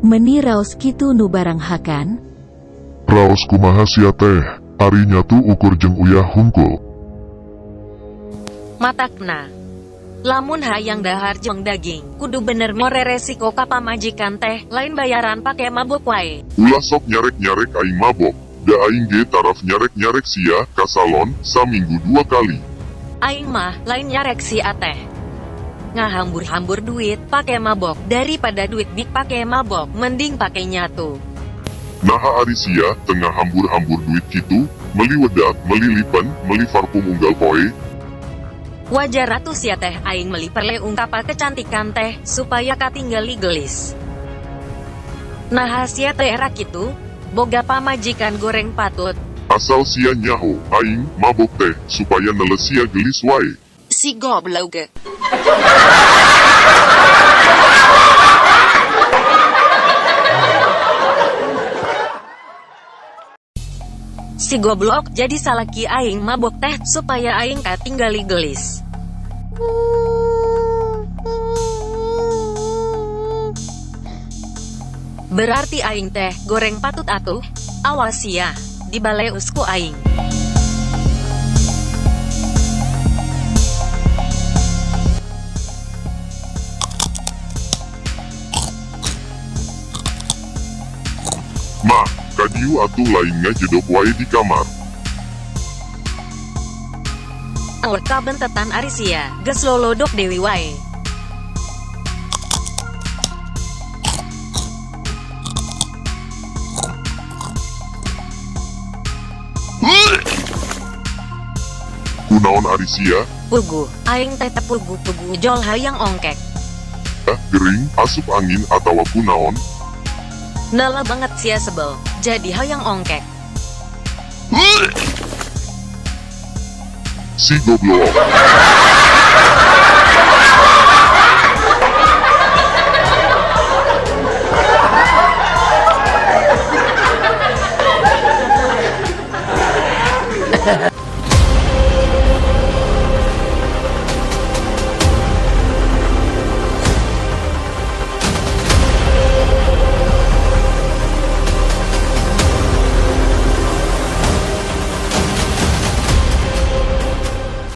Meni raos kitu nu baranghakan? Raos kumaha sia teh, ari nyatu ukur jeung uyah hungkul. Matakna. Lamun hayang dahar jeung daging, kudu bener more resiko ka pamajikan teh, lain bayaran pake mabok wae. Ulah sok nyarek-nyarek aing mabok, da aing ge taraf nyarek-nyarek sia ka salon saminggu 2 kali. Aing mah lain nyarek sia teh. Ngahambur-hambur duit pake mabok, daripada duit dipake mabok, mending pake nyatu. Naha ari sia tengah hambur-hambur duit kitu, meli wedak, meli lipen, meli parfum unggal poe. Wajar atuh sia teh aing meli perleung kapal kecantikan teh, supaya katinggali gelis. Naha sia teh era kitu, boga pamajikan goreng patut. Asal sia nyaho, aing mabok teh, supaya neles sia gelis wae. Si goblok. Si goblok jadi salaki aing mabok teh supaya aing katinggali gelis. Berarti aing teh goreng patut atuh. Awas sia, dibaleus ku aing. Mah, kadieu atuh lain ngajedog wae di kamar. Aur kabentetan ari sia, geus lolodok deui wae. Kunaon ari sia? Puguh, aing teh tepuguh-puguh jol hayang ongkek. Ah, gering, asup angin atawa kunaon? Nala banget sia sebel, jadi hayang ongkek. Si goblok.